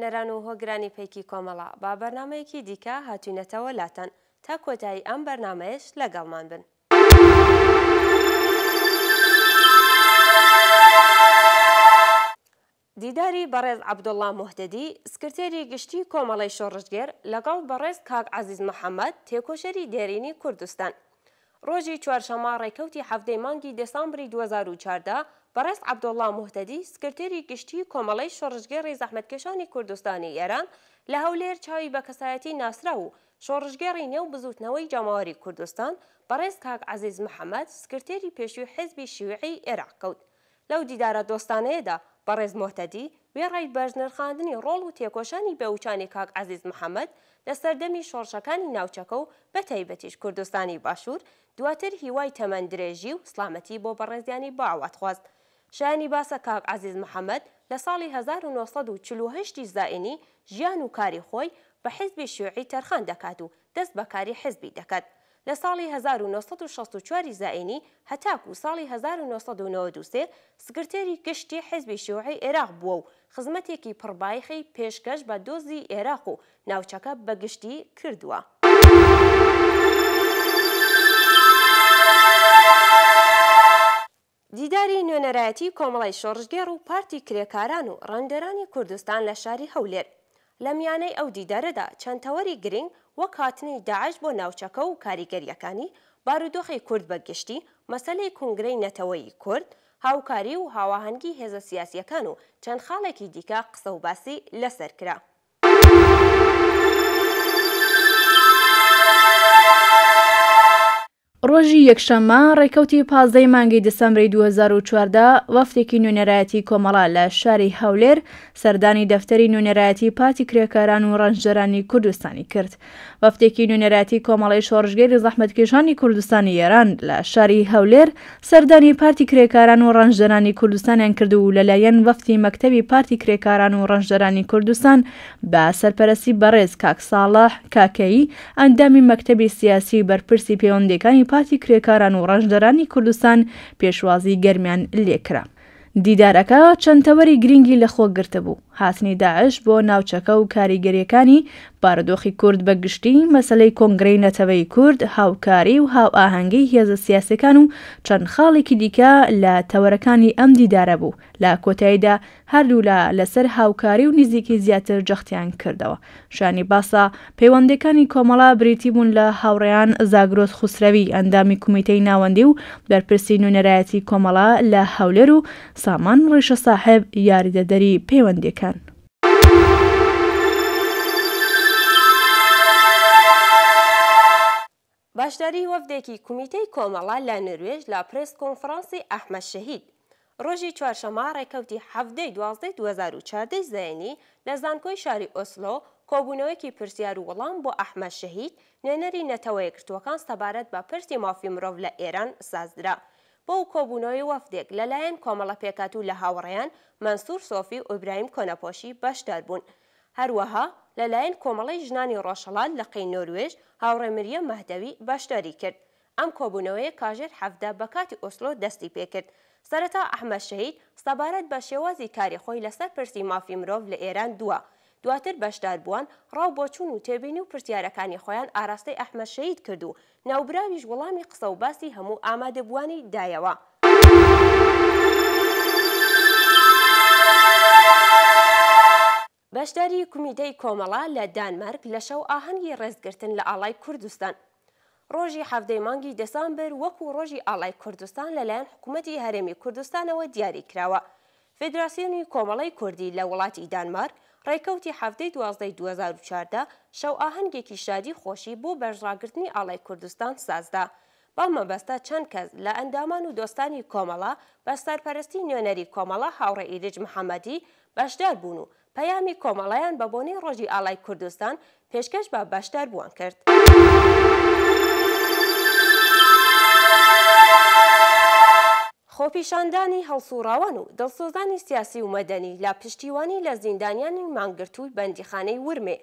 بینەران و هۆگرانی پەیکی کۆمەڵە، بە بەرنامەیەکی دیکە هاتوینەتەوە لاتان، تا کۆتایی ئەم بەرنامەیەش لەگەڵمان بن. دیداری بەڕێز عەبدوڵڵا موهتەدی، سکرتێری گشتیی کۆمەڵەی شۆڕشگێر لەگەڵ بەڕێز کاک عەزیز محەمەد، تێکۆشەری دێرینی کوردستان. ڕۆژی چوارشەممە ڕێکەوتی حەڤدەی مانگی دێسامبری 2014، بەڕێز عەبدوڵڵا موهتەدی، سکرتێری گشتیی کۆمەڵەی شۆڕشگێڕی زەحمەتکێشانی کوردستانی ئێران لە هەولێر چاوی بە کەسایەتی ناسراو و شۆڕشگێڕی نێو بزووتنەوەی جەماوەری کوردستان، بەڕێز کاک عەزیز محەمەد، سکرتێری پێشووی حیزبی شیوعی ئێراق کەوت. لەو دیدارە دۆستانەیەدا بەڕێز موهتەدی، وێڕای بەرزنرخاندنی ڕۆڵ و تێکۆشانی بێوچانی کاک عەزیز محەمەد لە سەردەمی شۆڕشەکانی ناوچەکە و بەتایبەتیش کوردستانی باشوور، دواتر هیوای تەمەن درێژی و سڵامەتی بۆ بەڕێزیانی بە ئاوات خواست. شایانی باسە کاک عەزیز محەمەد لە ساڵی 1948 ی زایینی ژیان و کاری خۆی بە حیزبی شیوعی تەرخان دەکات و دەست بە کاری حیزبی دەکات لە ساڵی 1964 ی زایینی هەتاکوو ساڵی 1993 سکرتێری گشتی حیزبی شیوعی ئێراق بووە و خزمەتێکی پڕبایخی پێشکەش بە دۆزی ئێراق و ناوچەکە بە گشتی کردووە. دیداری نوێنەرایەتی کۆمەڵەی شۆڕشگێڕ و پارتی کرێکاران و ڕەنجدەرانی کوردستان لە شاری هەولێر. لە میانەی ئەو دیدارەدا چەند تەوەری گرینگ وەک هاتنی داعش بۆ ناوچەکە و کاریگەرییەکانی، بارودۆخی کورد بە گشتی، مەسەلەی کونگرەی نەتەوەیی کورد، هاوکاری و هاواهەنگی هێزە سیاسییەکان و چەند خاڵێکی دیکە قسە و باسی لەسەر کرا. ڕۆژی یەکشەممە، ڕێکەوتی 15 ی مانگی دسەمبری 2014، وەفدێکی نوێنەرایەتی کۆمەڵە لە شاری هەولێر سەردانی دەفتەری نوێنەرایەتی پارتی کرێکاران و ڕەنجدەرانی کوردستانی کرد. وەفدێکی نوێنەرایەتی کۆمەڵەی شۆڕشگێری زەحمەتکێشانی کوردستانی ئێران لە شاری هەولێر سەردانی پارتی کرێکاران و ڕەنجدەرانی کوردستانیان کرد و لەلایەن وەفدی مەکتەبی پارتی کرێکاران و ڕەنجدەرانی کوردستان بە سەرپەرستی بەڕێز کاک ساڵح کاکەیی ئەندامی مەکتەبی سیاسی و بەرپرسی پەیوەندیەکانی پارتی کرێکاران و ڕەنجدەرانی کوردستان پێشوازی گەرمیان لێکرا. دیدارەکە چەند تەوەری گرینگی لەخۆ گرتبوو، هاتنی داعش بۆ ناوچەکە و کاریگەریەکانی، بارودۆخی کورد بە گشتی، مەسەلەی کۆنگرەی نەتەوەیی کورد، هاوکاری و هاوئاهەنگی هێزە سیاسیەکان و چەند خاڵێکی دیکە لە تەوەرەکانی ئەم دیدارە بوو. لە کۆتاییدا هەردوولا لەسەر هاوکاری و نزیکی زیاتر جەختیان کردەوە. شایانی باسە، پەیوەندییەکانی کۆمەڵە بریتی بوون لە هاوڕێیان زاگرۆس خوسرەوی ئەندامی کومیتەی ناوەندی و بەرپرسی نوێنەرایەتی کۆمەڵە لە هەولێر و سامان ڕیشە ساحێب یاریدەدەری پەیوەندییەکان. بەشداری وەفدێکی کومیتەی کۆمەڵە لە نروێژ لە پرێس کۆنفڕانسی ئەحمەد شەهید ڕۆژی چوارشەممە ڕێکەوتی 17 ی 12 ی 2014 ی زایینی لە زانکۆی شاری ئۆسلۆ کۆبوونەوەیەکی پرسیار و وەڵام بۆ ئەحمەد شەهید نوێنەری نەتەوەیەکگرتووەکان سەبارەت بە پرسی مافی مرۆڤ لە ئێران سازدرا. بەو کۆبوونەوەی وەفدێک لە لایەن کۆمەڵە پێکهاتوو لە هاوڕێیان مەنسوور سۆفی و ئیبراهیم کۆنەپۆشی بەشدار بوون. هەروەها لە لایەن کۆمەڵەی ژنانی ڕۆژهەڵات لقی نۆروێژ هاوڕێ مریەم مەهدەوی بەشداری کرد. ئەم کۆبوونەوەیە کاژێر 17 بە کاتی ئۆسلۆ دەستی پێکرد. سەرەتا ئەحمەد شەهید سەبارەت بە شێوازی کاری خۆی لەسەر پرسی مافی مرۆڤ لە ئێران دوا. دواتر بەشداربووان ڕا و بۆچوون و تێبینی و پرسیارەکانی خۆیان ئاراستەی ئەحمەد شەهید کرد و ناوبراویش وەڵامی قسە و باسی هەموو ئامادەبووانی دایەوە. بەشداری کومیتەی کۆمەڵە لە دانمارک لە شەو ئاهەنگی ڕێزگرتن لە ئاڵای کوردستان. ڕۆژی حەڤدەی مانگی دێسامبر وەکوو ڕۆژی ئاڵای کوردستان لەلایەن حکوومەتی هەرێمی کوردستانەوە دیاری کراوە. فێدراسیۆنی کۆمەڵەی کوردی لە وڵاتی دانمارک ڕێکەوتی حەڤدەی دوازدەی 2014 شەو ئاهەنگێکی شادی خۆشی بۆ بەرزڕاگرتنی ئاڵای کوردستان سازدا. بەو مەبەستە چەند کەس لە ئەندامان و دۆستانی کۆمەڵە بە سەرپەرستی نوێنەری کۆمەڵە هاوڕێ ئیرج محەمەدی بەشدار بوون و پەیامی کۆمەڵەیان بە بۆنەی ڕۆژی ئاڵای کوردستان پێشکەش بە بەشداربووان کرد. خۆپیشاندانی هەڵسوڕاوان و دڵسۆزانی سیاسی و مەدەنی لە پشتیوانی لە زیندانیانی مانگرتووی بەندیخانەی ورمێ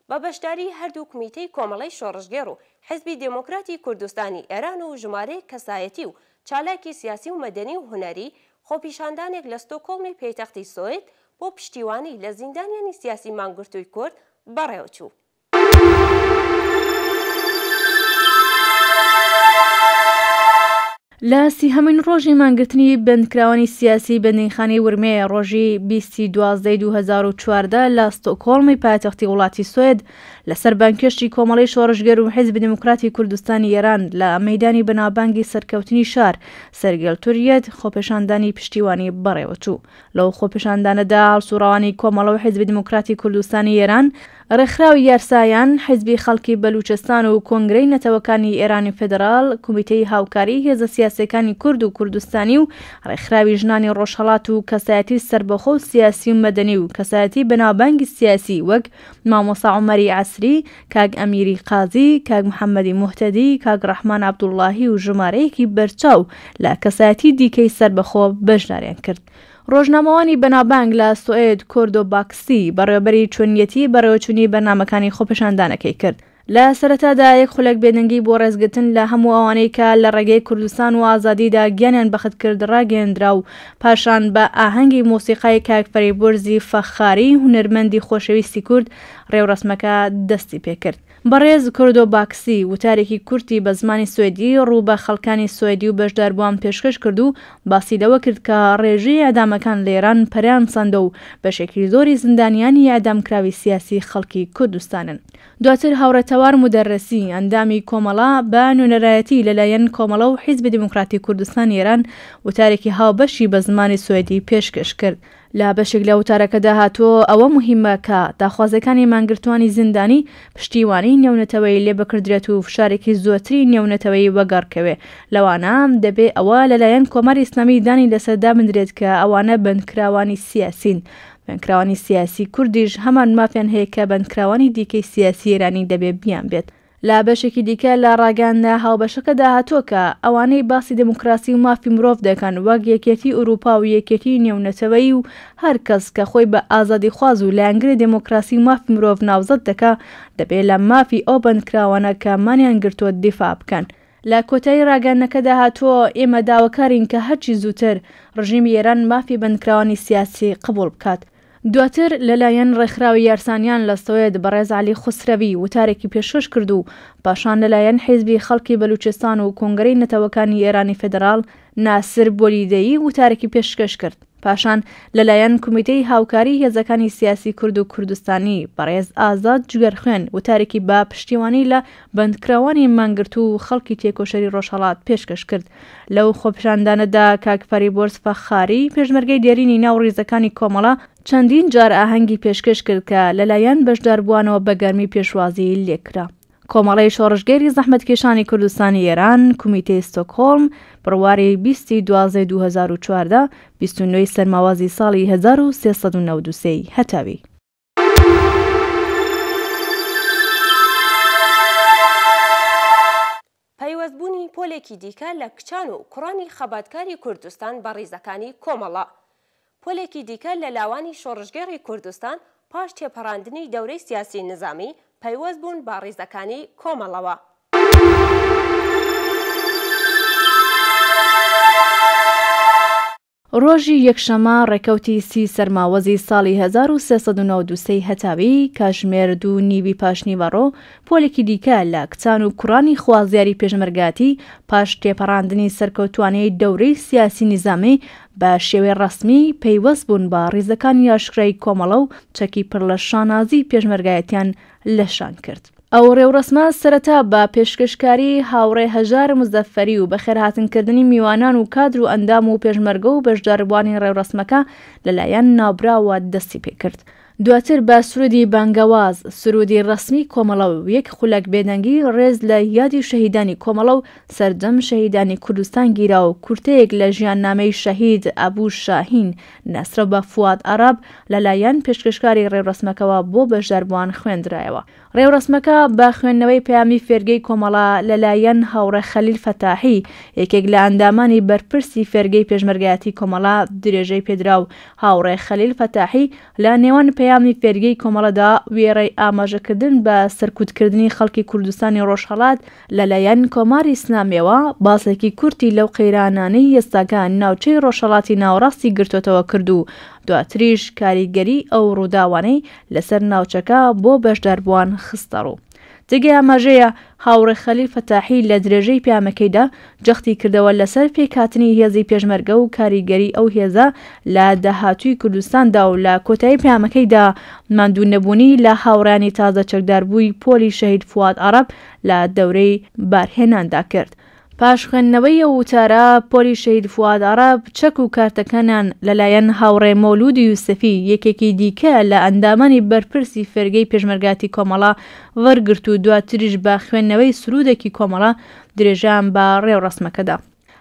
بە بەشداریی هەردوو کومیتەی کۆمەڵەی شۆڕشگێڕ و حیزبی دێمۆکراتی کوردستانی ئێران و ژمارەیەک کەسایەتی و چالاکی سیاسی و مەدەنی و هونەری، خۆپیشاندانێک لە ستۆکۆڵمی پێیتەختی سۆید بۆ پشتیوانی لە زیندانیانی سیاسی مانگرتووی کورد بەڕێوەچوو. لە سیهەمین ڕۆژی مانگرتنی بەندکراوانی سیاسی بەندینخانەی ورمێ ڕۆژی 20 ی دوازدەی 2014 لە ستۆکهۆڵمی پایتەختی وڵاتی سوێد لەسەر بانگهێشتی کۆمەڵەی شۆڕشگێر و حیزبی دێموکراتی کوردستانی ئێران لە مەیدانی بەناوبانگی سەرکەوتنی شار سەرگێل توریەت خۆپێشاندانی پشتیوانی بەڕێوەچوو. لەو خۆپێشاندانەدا هەڵسوڕاوانی کۆمەڵە و حیزبی دێموکراتی کوردستانی ئێران، ڕێکخراوی یارسایان، حیزبی خەڵکی بەلووچستان و کۆنگرەی نەتەوەکانی ئێرانی فێدراڵ، کومیتەی هاوکاریی هێزە سیاسییەکانی کورد و کوردستانی و ڕێکخراوی ژنانی ڕۆژهەڵات و کەسایەتی سەربەخۆ و سیاسی و مەدەنی و کەسایەتی بەناوبانگی سیاسی وەک مامۆستا عومەری عەسری، کاک ئەمیری قازی، کاک محەممەدی موهتەدی، کاک ڕەحمان عەبدوڵڵاهی و ژمارەیەکی بەرچاو لە کەسایەتی دیکەی سەربەخۆ بەشداریان کرد. ڕۆژنامەوانی بەناوبانگ لە سوئێد کۆردۆ باکسی، بەڕێوەبەری چۆنیەتی بەڕێوەچوونی بەرنامەکانی خۆپێشاندانەکەی کرد. لە سەرەتادا یەک خولەک بێدەنگی بۆ ڕێزگرتن لە هەموو ئەوانەی کە لە ڕێگەی کوردستان و ئازادیدا گیانیان بەخت کرد ڕاگەیەندرا و پاشان بە ئاهەنگی مۆسیقای کاک فەریبۆرزی فەخخاری هونەرمەندی خۆشەویستی کورد ڕێوڕەسمەکە دەستی پێکرد. بەڕێز کۆردۆ باکسی وتارێکی کورتی بە زمانی سوێدی ڕوو بە خەڵکانی سوێدی و بەشداربووان پێشکەش کرد و باسی لەوە کرد کە ڕێژەی ئێعدامەکان لە ئێران پەرەیان سەندە و بەشێکی زۆری زیندانیانی ئێعدامکراوی سیاسی خەڵکی کوردستانن. دواتر هاوڕێ تەوار مودەرەسی، ئەندامی کۆمەڵە، بە نوێنەرایەتی لە لایەن کۆمەڵە و حیزبی دێموکراتی کوردستانی ئێران وتارێکی هاوبەشی بە زمانی سوێدی پێشکەش کرد. لە بەشێک لە وتارەکەدا هاتووە، ئەوە موهیمە کە داخوازیەکانی مانگرتووانی زیندانی پشتیوانیی نێونەتەوەیی لێ بکردرێت و فشارێکی زۆرتری نێونەتەوەیی وەگەڕ کەوێ، لەوانە دەبێ ئەوە لە لایەن کۆماری ئیسلامی دانی لەسەر دابندرێت کە ئەوانە بەندکراوانی سیاسین. بەندکراوانی سیاسی کوردیش هەمان مافیان هەیە کە بەندکراوانی دیکەی سیاسی ئێرانی دەبێ بیانبێت. لە بەشێکی دیکە لە ڕاگەیاندنە هاوبەشەکەدا هاتووە کە ئەوانەی باسی دێموکراسی و مافی مرۆڤ دەکەن وەک یەکێتی ئورووپا و یەکێتیی نێونەتەوەیی و هەر کەس کە خۆی بە ئازادیخواز و لایەنگری دێموکراسی و مافی مرۆڤ ناوزەد دەکا دەبێ لە مافی ئەو بەندکراوانە کە مانیان گرتووە دیفاع بکەن. لە کۆتایی ڕاگەیاندنەکەدا هاتووە، ئێمە داواکارین کە هەرچی زووتر ڕژیمی ئێران مافی بەندکراوانی سیاسی قبووڵ بکات. دواتر لەلایەن ڕێکخراوی یارسانیان لە سوێد بەڕێز عەلی خوسرەوی وتارێکی پێشکەش کرد و پاشان لەلایەن حیزبی خەڵکی بەلوچستان و کۆنگرەی نەتەوەکانی ئێرانی فێدراڵ ناسر بۆلیدەیی وتارێکی پێشکەش کرد. پاشان لەلایەن کومیتەی هاوکاری هێزەکانی سیاسی کورد و کوردستانی بەڕێز ئازاد جگەرخوێن وتارێکی بە پشتیوانی لە بەندکراوانی مانگرتوو و خەڵکی تێکۆشەری ڕۆژهەڵات پێشکەش کرد. لەو خۆپیشاندانەدا کاک فەریبۆرز فەخخاری، پێشمەرگەی دێرینی ناو ڕیزەکانی کۆمەڵە، چەندین جار ئاهەنگی پێشکەش کرد کە لەلایەن بەشداربووانەوە بە گەرمی پێشوازیی لێکرا. کۆمەڵەی شۆڕشگێری زەحمەتکێشانی کوردستانی ئێران، کومیتەی ستۆکهۆڵم، بڕواری 20 ی دوازدەی 2014، 29 ی سەرماوەزی ساڵی 1393 ی هەتاوی. پەیوەستبوونی پۆلێکی دیکە لە کچان و کوڕانی خەباتکاری کوردستان بە ڕیزەکانی کۆمەڵە. پۆلێکی دیکە لە لاوانی شۆڕشگێڕی کوردستان پاش تێپەڕاندنی دەورەی سیاسی نزامی پەیوەست بوون بە ڕیزەکانی کۆمەڵەوە. ڕۆژی یەکشەمە ڕێکەوتی سی سەرماوەزی ساڵی 1393 هەتاوی، کاتژمێر دوو نیوی پاشنیوەڕۆ، پۆلێکی دیکە لە کچان و کوڕانی خوازیاری پێشمەرگاتی پاش تێپەڕاندنی سەرکەوتوانەی دەورەی سیاسی نیزامی بە شێوەی ڕەسمی پەیوەست بوون بە ڕیزەکانی ئاشکرای کۆمەڵە و چەکی پڕ لە شانازی پێشمەرگایەتیان لە شان کرد. ئەو ڕێوڕەسمە سەرەتا بە پێشکەشکاری هاوڕێ هەژار مزەفەری و بەخێرهاتنکردنی میوانان و کادر و ئەندام و پێشمەرگە و بەشداربووانی ڕێوڕەسمەکە لەلایەن ناوبراوە دەستی پێکرد. دواتر بە سروودی بانگەواز، سروودی ڕەسمی کۆمەڵە و یەک خولەک بێدەنگی ڕێز لە یادی شەهیدانی کۆمەڵە و سەرجەم شەهیدانی کوردستان گیرا و کورتەیەک لە ژیاننامەی شەهید ئەبوو شاهین ناسراو بە فواد عەرەب لەلایەن پێشکەشکاری ڕێوڕەسمەکەوە بۆ بەشداربووان خوێندرایەوە. ڕێوڕەسمەکە بە خوێندنەوەی پەیامی فێرگەی کۆمەڵە لەلایەن هاوڕێ خەلیل فەتاحی، یەکێک لە ئەندامانی بەرپرسی فێرگەی پێشمەرگایەتی کۆمەڵە درێژەی پێدرا و هاوڕێ خەلیل فەتاحی لە نێوان پەیامی فێرگەی کۆمەڵەدا وێڕای ئاماژەکردن بە سەرکوتکردنی خەڵکی کوردستانی ڕۆژهەڵات لەلایەن کۆماری ئیسلامیەوە باسێکی کورتی لەو قەیرانانەی ئێستاکە ناوچەی ڕۆژهەڵاتی ناوەڕاستی گرتۆتەوە کرد و دواتریش کاریگەری ئەو ڕووداوانەی لەسەر ناوچەکە بۆ بەشداربووان خستەڕوو. جێگەی ئاماژەیە، هاوڕێ خەلیل فەتاحی لە درێژەی پەیامەکەیدا جەختی کردەوە لەسەر پێکهاتنی هێزی پێشمەرگە و کاریگەری ئەو هێزە لە داهاتووی کوردستاندا و لە کۆتایی پەیامەکەیدا ماندوونەبوونی لە هاوڕێیانی تازە چەکداربووی پۆلی شەهید فواد عەڕەب لە دەورەی بارهێناندا کرد. پاش خوێندنەوەی ئەو وتارە، پۆلی شەهید فوئاد عەڕەب چەک و کارتەکانیان لەلایەن هاوڕێ مەولوود یوسفی یەکێکی دیکە لە ئەندامانی بەرپرسی فێرگەی پێشمەرگاتی کۆمەڵە وەرگرت و دواتریش بە خوێندنەوەی سروودێکی کۆمەڵە درێژەیان بە ڕێوڕەسمەکە دا.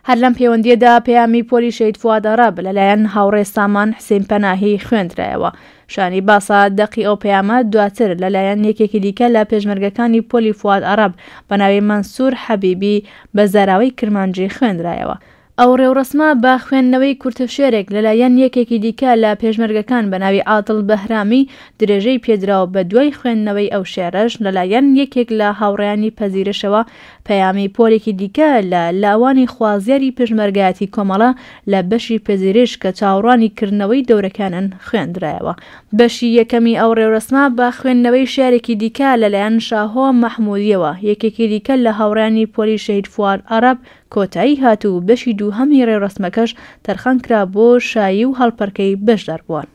هەر لەم پێوەندییەدا پەیامی پۆلی شەهید فوئاد عەڕەب لەلایەن هاوڕێ سامان حسین پەناهی خوێندرایەوە. شایانی باسە دەقی ئەو پەیامە دواتر لە لایەن یەکێکی دیکە لە پێشمەرگەکانی پۆلی فواد عەڕەب بە ناوی مەنسوور حەبیبی بە زاراوەی کرمانجی خوێندرایەوە. ئەو ڕێوڕەسمە بە خوێندنەوەی کورتە شێعرێک لە لایەن یەکێکی دیکە لە پێشمەرگەکان بە ناوی عادڵ بەهرامی درێژەی پێدرا و بە دوای خوێندنەوەی ئەو شێعرەش لە لایەن یەکێک لە هاوڕێیانی پەزیرشەوە پەیامی پۆلێکی دیکە لە لاوانی خوازیاری پێشمەرگایەتی کۆمەڵە لە بەشی پزیرش کە چاوەڕوانی کردنەوەی دەورەکانن خوێندرایەوە. بەشی یەکەمی ئەو ڕێورەسمە بە خوێندنەوەی شیعرێکی دیکە لەلایەن شاهۆ مەحموودییەوە، یەکێکی دیکە لە هاوڕێیانی پۆلی شەهید فواد عەڕەب کۆتایی هات و بەشی دووهەمی ڕێوڕەسمەکەش تەرخان کرا بۆ شایی و هەڵپەرکەی بەشداربووان.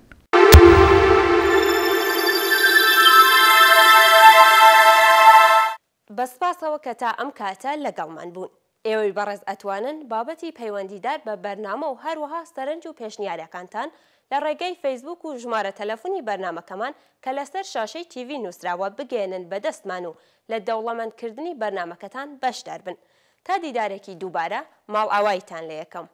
بە سپاسەوە کە تا ئەم کاتە لەگەڵمان بوون. ئێوەی بەڕێز ئەتوانن بابەتی پەیوەندیدار بە بەرنامە و هەروەها سەرنج و پێشنیارەکانتان لە ڕێگەی فەیسبووک و ژمارە تەلەفونی بەرنامەکەمان کە لەسەر شاشەی تیڤی نووسراوە بگەیەنن بە دەستمان و لە دەوڵەمەند کردنی بەرنامەکەتان بەشدار بن. تا دیدارێکی دووبارە ماڵئاواییتان لێ ئەکەم.